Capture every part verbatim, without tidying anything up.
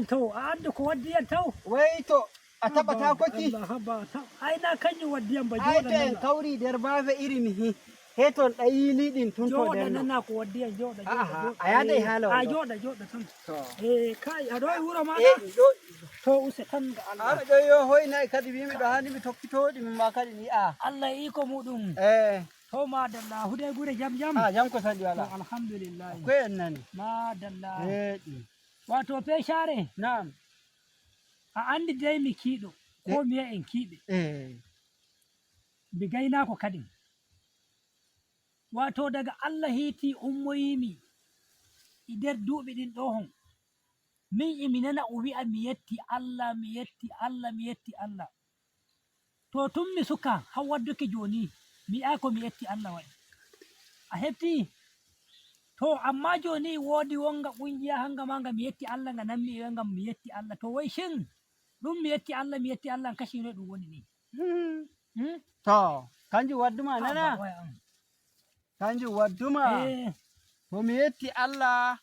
Taw, a anndu ko waddi en taw? Wey to, a taɓataako ki? Allah, haba, taw. Ay, na kanjum waddi en ba. Ay, to en kawri nder baafe iri ni hi. He ton ɗa yiili ɗin tun to nder. Jooɗa, nana ko waddi en, jooɗa, jooɗa, aha, jooɗa. A yaada e haala on ɗo. Jooɗa, jooɗa tan. To. Eh, kay, a ɗo e wuro ma ɗa? Eh, mi ɗo. To, use tan ga Allah. Aɗa ɗo yo hoyna e kadi wi mi ɗo hani mi tokkitooɗi min ma kadi ni a. Allah e iko muɗum. Eh. To, madalla, hude gure jam jam. Ah, jam ko sandi wala. To, alhamdulillah. Ko en nani. Madalla. Eh, ɗi. Wato pecare. Na'am. A andi dey mi kiiɗo, ko mi wi'a en kiiɓe. Eh. Mi gaynaako kadin. Wato daga Allah hiiti ummoyimi e nder duuɓi ɗin ɗo hon. Min e mi nana o wi'a mi yetti Allah, mi yetti Allah, mi yetti Allah. To tun mi suka, har wadduki joni, mi yi'ayi ko mi yetti Allah waɗi. A hefti? To, amma joni woodi wonga ƙungiya hanga ma nga mi yetti Allah nga nammi e nga mi yetti Allah. To, wai shin, ɗum mi yetti Allah, mi yetti Allah, kashi ne ɗum woni ni? Hmm? To, kanjum wadduma nana? Haba, wai an. Kanjum wadduma? Eh. To mi yetti Allah,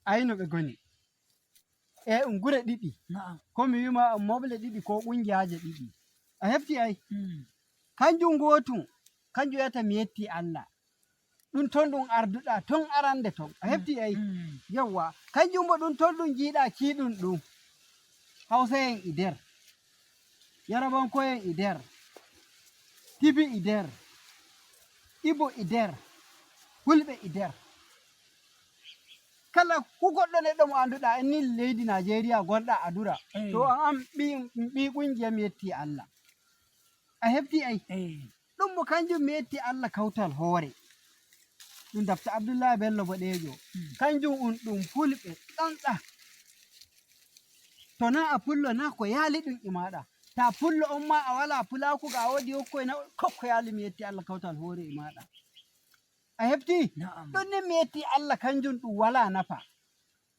ayno ɓe goni. E ɗum gure ɗiɗi. Na'am. Ko mi wima on moble ɗiɗi ko ɓungiyaaje ɗiɗi. A hefti ay? Mm. Kanjum gootum, kanjum wiyata mi yetti Allah. Ɗum ton ɗum arduɗa, ton arande ton. A hefti ay? Mm. Yawwa. Kanjum bo ɗum ton ɗum jiiɗa kiiɗum ɗum. Hawsa'en e nder. Yarabanko'en e nder. Tibi e nder. Ibo e nder. Hulɓe e nder. Kala ku goɗɗo neɗɗo mo annduɗaa inni leydi Najeriya gonɗaa adura, eh, to an, an ɓii, ɓii ɓungiya mi yetti Allah. A hefti ay? Eh. Ɗum mo kanjum mi yetti Allah kawtal hoore. Ɗum Dafta Abdullahi Bello Boɗeejo. Hmm. Kanjum un ɗum fulɓe ɗanɗa. To na a pullo na ko yaali ɗum e maaɗa. Ta pullo on ma a wala pulaaku ga a woodi yokkoy na kokko yaali mi yetti Allah kawtal hoore e maaɗa. A hefti? Na'am. Ɗon nin mi yetti Allah kanjum ɗum wala nafa.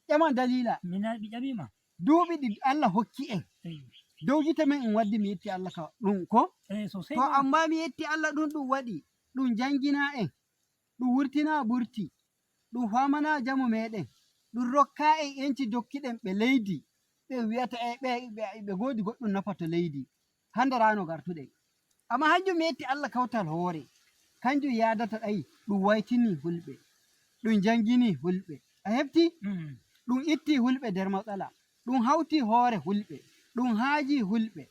Ƴaman dalila. Mi na-, mi ƴamima. Duuɓi ɗi Allah hokki en. Eyo. Dow gite men en waddi mi yetti Allah ka ɗum ko? Eh, sosai ma. To amma mi yetti Allah ɗum ɗum waɗi. Ɗum jangina en. Ɗum wurtina ɓurti. Ɗum famana jamu meɗen. Ɗum rokka en enci dokkiɗen ɓe leydi. Ɓe wiyata e ɓe, ɓe, ɓe godi goɗɗum nafa to leydi. Hande rano gartuɗen. Amma hanjum mi yetti Allah kawtal hoore. Kanjum yaadata ɗayi, ɗum waytini hulɓe. Ɗum jangini hulɓe. A hefti? Mm. Ɗum itti hulɓe nder matsala. Ɗum hawti hoore hulɓe. Ɗum haaji hulɓe.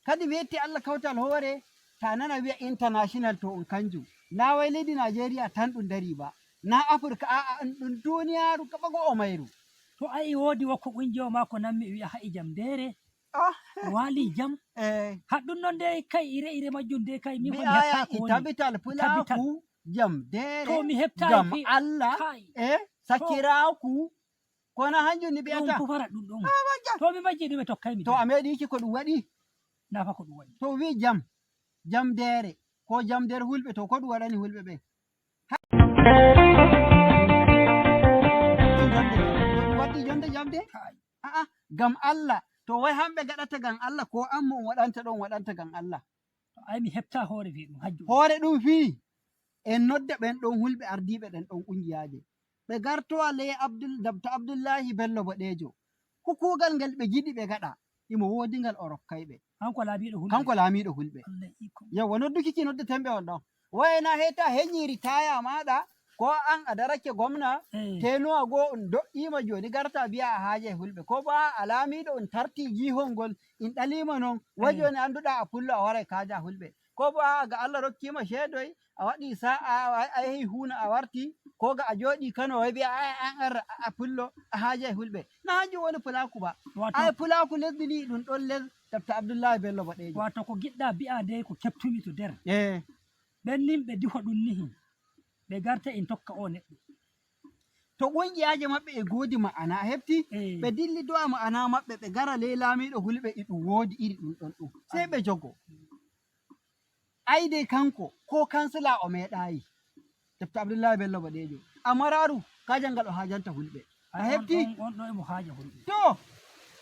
Kadi mi yetti Allah kawtal hoore, ta nana wi'a international to on kanjum. Na wai leydi Najeriya tan ɗum dari ba. Na Afirka, a'a, ɗum duniyaaru gaba go o mayru. To ai woodi wakko ɓungiya o maako nammi wi'a ha'i jam ndere. Ah. Waali jam. Eh. Haɗɗum non de kay ire ire majjum de kay min mi ko mi aya heɓtaako i woni. Tabital pulaaku jam dere. To mi heɓtaaki. Gam Allah. Kai. Eh, sakiraaku. Ko na hanjum ni ɓiyata? Ɗum pufara ɗum ɗon. Ah, wajja. To mi majji ɗum e tokkay mi. To a meɗi yiki ko ɗum waɗi? Nafa ko ɗum waɗi. To wi jam, jam dere, ko jam der hulɓe, to ko ɗum waɗani hulɓe ɓe? Waddi jonde jamde? A'a, gam Allah. To wai hamɓe gaɗata gam Allah, ko an mo on waɗanta ɗon waɗanta gam Allah. To ai mi hefta hoore fii ɗum hajju. Hoore ɗum fii, en nodda ɓen ɗon hulɓe ardiiɓe ɗen ɗon ƙungiyaaje. Ɓe gartowa ley Abdul-, Dabta Abdullahi Bello Boɗeejo. Ko kuugal ngel ɓe jiɗi ɓe gaɗa, imo woodi ngal o rokkay ɓe. Kanko laamiiɗo hulɓe. Kanko laamiiɗo hulɓe. Allah iko. Yawwa, nodduki ki noddetenɓe on ɗon. Wayna heta heñi ritaya maɗa, ko an a darake gomna, eh, tenuwa go on do'ima joni garta biya a haaje hulɓe. Ko bo a laamiiɗo on tarti jihol ngol, in ɗalima non, wa eh, joni annduɗa a pullo a waray kaaja hulɓe. Ko bo a ga Allah rokkima ceedoy, a waɗi sa'a, a, a yehi huuna a warti, ko ga a jooɗi Kano, wai biya a, a, an ar-, a, a pullo, a haaje hulɓe. Na hanjum woni pulaaku ba. Wato ay pulaaku lesdi ni ɗum ɗon les Dabta Abdullahi Bello Boɗeejo. Wato ko giɗɗa bi'a de ko keɓtumi to nder. Eh. Ɓen nin ɓe diho ɗum nihi. Ɓe garta en tokka o neɗɗo. To ɓungiyaaje maɓɓe e goodi ma'ana, a hefti? Eh. Ɓe dilli do'a ma'ana maɓɓe, ɓe gara ley laamiiɗo hulɓe e ɗum woodi iri ɗum ɗon ɗum. Sey ɓe jogo. Ay dey kanko, ko kansila o meeɗaayi. Dabta Abdullahi Bello Boɗeejo. A maraaru, ka janngal o haajanta hulɓe. A hefti? On, on ɗo emo haaja hulɓe. To!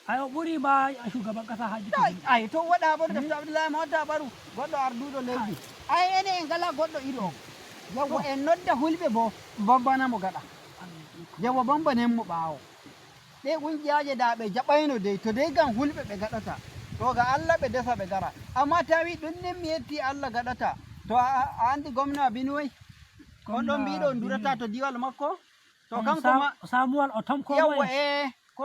Ay, o ɓuri ma shugaban kasa haajuki hulɓe. Ay, to waɗa baru Dabta Abdullahi ma wadda baru goɗɗo arduɗo leydi. Ay, ene en ngala goɗɗo iri on. Yawwa, en nodda hulɓe bo, bambana mo gaɗa. Yawwa, bambanen mo ɓaawo. Ɗee qunngiyaaje da ɓe jaɓayno dey, to dey ngam hulɓe ɓe ngaɗata, to ga Alla ɓe ndesa ɓe ngara. Ammaa tawi ɗum nin mi yetti Alla ngaɗata, to a, a, a anndi gomna Binuwey? On ɗon mbiiɗo on durata to diiwal makko? To kanko ma Samuwal o tom ko yawwa moye? Ee, ko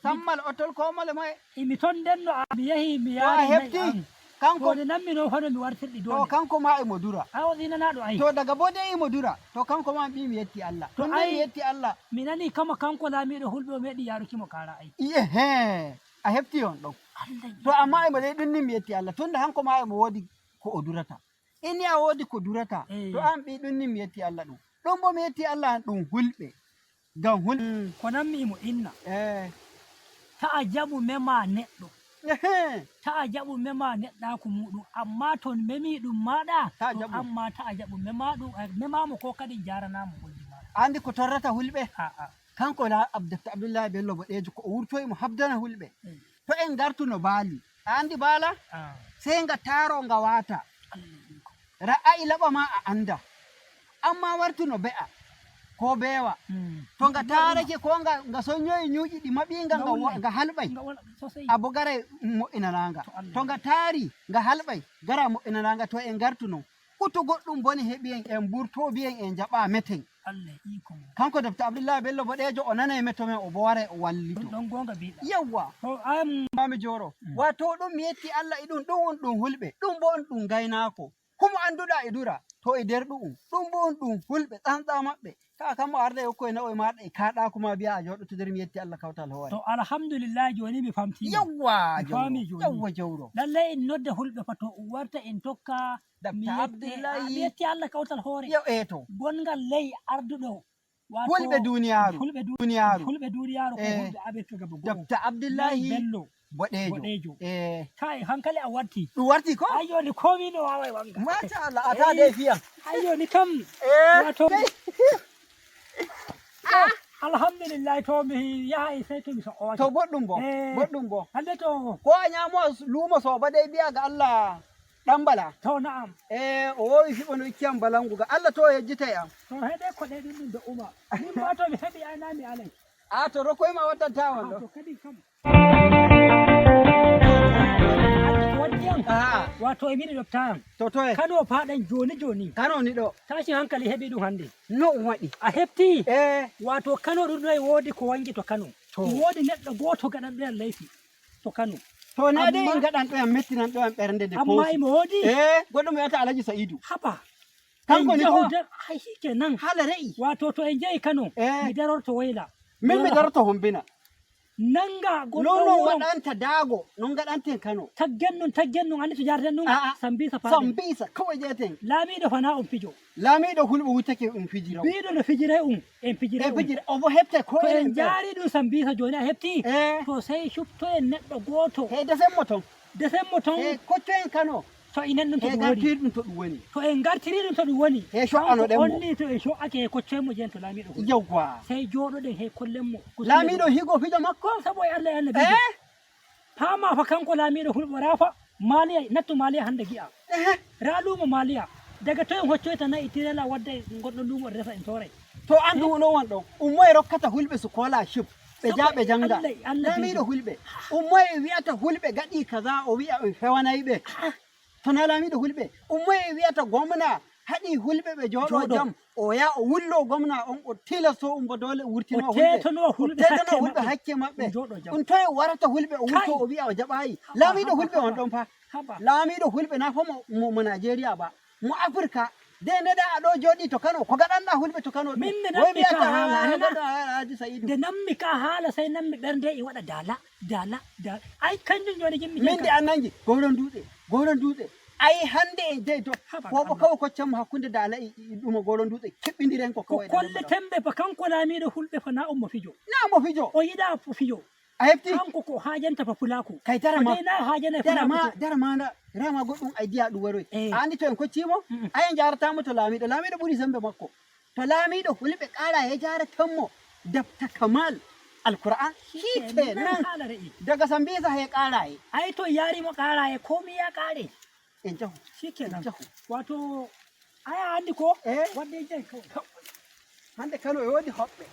Sammal o tol ko mole moye? Imi ton nden no a mi yahi mi yaari na'i am. Kanko woni nammi noon hono mi wartirɗi doole. To kanko ma imo dura. A o zinanaaɗo ay. To daga bo dey imo dura. To kanko ma ɓii mi yetti Alla. To ay mi yetti Alla. Mi nani kama kanko laamiiɗo hulɓe o meeɗi yaaruki mo kaara ay. Iye hee. A hefti on ɗon. To amma imo dey ɗum ni mi yetti Alla. Tunda hanko ma imo woodi ko o durata. Ini a woodi ko durata. To an ɓii ɗum ni mi yetti Alla ɗum. Ɗum bo mi yetti Alla an ɗum hulɓe. Ngam hul- ko nammi imo inna. Eh. Ta'a jaɓu mema neɗɗo. Ehe. Ta'a jaɓu mema neɗɗaaku muuɗum, amma to memi ɗum maaɗa, to amma ta'a jaɓu mema ɗum, eh, mema mo ko kadi jarana mo golli maaɗa. Andi ko torrata hulɓe? A'a. Kanko la Abdetta Abdullahi Bello Boɗeejo ko o wurtoyi mo habdana hulɓe. Eh. To en ngartu no baali. A andi baala? Ah. Sey nga taaro nga waata. Ra'ayi laɓa ma a anda. Amma wartu no be'a ko beewa. To nga taarake ko nga, nga sonyoyi nyuuƴi ɗi maɓi nga, nga halɓay. A bogaray mo'inananga. To nga taari nga halɓay, gara mo'inananga. To en ngartu non. Uto goɗɗum boni heɓi en, en mburto biyen en jaɓa meten. Allah e iko mum. Kanko Dokta Abdullahi Bello Boɗeejo o nanay meto men, o bo waray o wallito. Ɗum ɗon goonga mbiɗa. Yawwa. To am. Mami Joro. Wato ɗum mi yetti Allah e ɗum, ɗum on ɗum hulɓe, ɗum bo on ɗum gaynaako. Humo annduɗa e dura, to e nder ɗu'um, ɗum bo on ɗum hulɓe tsantsa maɓɓe. Ta'a kammo arda e hokkoy na'oy maaɗa e kaaɗaaku ma bi'a a jooɗoto nder mi yetti Allah kawtal hoore. To alhamdulillah jooni mi famtiima. Yawwa. Mi faami jooni. Yawwa jawro. Lallay en nodda hulɓe fa to warta en tokka. Dakta Abdullahi. Mi yetti Allah kawtal hoore. Yo eeto. Gonngal ley arduɗo. Wato hulɓe duniyaaru. Hulɓe du-, duniyaaru. Hulɓe duniyaaru ko hulɓe Abirka gaba go'o. Dakta Abdullahi Bello Boɗeejo. Boɗeejo. Eh. Kai hankali a warti. Ɗum warti ko? Ayyo ni komi no waaway wanga. Machallah, a taa dai fiya. Ayyo ni kam. Eh. Wato. Alhamdulillah to mi yahay sey to mi so'owake. To boɗɗum bo. Eh. Boɗɗum bo. Hande to. Ko a nyamo luumo soba dai biya ga Allah. Ɗan Bala. To na'am. Eh, o wowi fiɓo no icciyam balangu ga. Allah to o yejjitay am. To heɗe ko ɗe ɗum ɗum do uma. Min ma to mi heɓi ay na mi alay. A to rokoy ma waddanta on ɗo. To kadi kam. Waddi am. Aha. Wato e mini ɗofta am. To toye. Kano faɗan joni joni. Kano ni ɗo. Tashi hankali heɓi ɗum hande. No um waɗi. A hefti? Eh. Wato Kano ɗum ɗo e wodi ko wangi to Kano. To. Wodi neɗɗo goto gaɗan ɗo laifi. To Kano. To na dai in gaɗan ɗo yam mettinan ɗo yam ɓernde de amma imo wodi. Eh, goɗɗo mo wiyata Alhaji Sa'idu. Haba. Kanko ni ko. Hay shikenan. Hala re'i. Wato to en jehi Kano. Eh. Mi darorto Woyla. Min mi darorto Hombina. Nanga goɗɗo non waɗanta daago non gaɗanten Kano. Taggen non taggen non andi to jarden non. A'a. Sambisa faɗen. Sambisa kawai jeten. Laamiɗo fana on fijo. Laamiɗo hulɓe wutake ɗum fijira. Biiɗo no fijira um en fijira. En fijira o bo hefte ko en jaari ɗum Sambisa joni a hefti. Eh. To sey cupto en neɗɗo gooto. He desen mo ton. Desen mo ton. He kocco en Kano. To inen ɗum to ɗum woni. Ɗum to ɗum woni. To en ngartiri ɗum to ɗum woni. He co'ano ɗen mo. Onni to en co'ake he kocco en mo jeen to laamiɗo hulɓe. Yawwa. Sey jooɗoɗen he kollen mo. Laamiɗo higo fijo makko. Sabo e Allah e annabi. Eh. Paama fa kanko laamiiɗo hulɓe rafa Maliya nattu Maliya hande gi'a. Ra luumo Maliya daga toy hoccoyta na'i tirela wadda goɗɗo luumo resa en toray. To andu no won ɗon ummoye rokkata hulɓe scholarship ɓe ja ɓe janga. Laamiiɗo hulɓe ummoye wi'ata hulɓe gaɗi kaza o wi'a on fewanay ɓe. To na laamiiɗo hulɓe ummoye wi'ata gomna haɗi hulɓe ɓe jooɗo jam. O ya o wullo gomna on o tilasto um bo dole wurtino hulɓe. O tetano hulɓe hakke maɓɓe. Ɗum toye warata hulɓe o wurto o wi'a o jaɓayi. Laamiiɗo hulɓe on ɗon fa. Laamiiɗo hulɓe na fa mo Najeriya ba mo Afirka. De neda a ɗo jooɗi to Kano ko gaɗanɗa hulɓe to Kano ɗum. Min mi nammi ka haala. Nde nammi ka haala sey nammi ɓernde e waɗa dala dala dala. Ay kanjum joni jimmi. Min de an nangi goron dutse goron dutse. Ayi hande en dey to. Ko bo kawo koccammo hakkunde dala e ɗuma goron dutse keɓɓindiren ko kawai. Kolle tembe ba kanko laamiɗo hulɓe fa na ummo fijo. Na mo fijo o yiɗa fijo. A hefti kanko ko hajanta fa pulaku kay dara ma. Dara ma dara ma goɗɗum ay diya ɗum waroy. A andi to en koccimo. Ayen jaratamo to laamiɗo laamiɗo ɓuri sembe makko. To laamiiɗo hulɓe qaaraye jaaratanmo dafta kamal alkur'an. Hikenan. Daga sambisa he qaaraye. Ay to yarimo qaaraye komi ya qaare. En jahu. Hikenan. Wato aya andi ko wadde jey kawai. Hande kano e wodi hoɓɓe.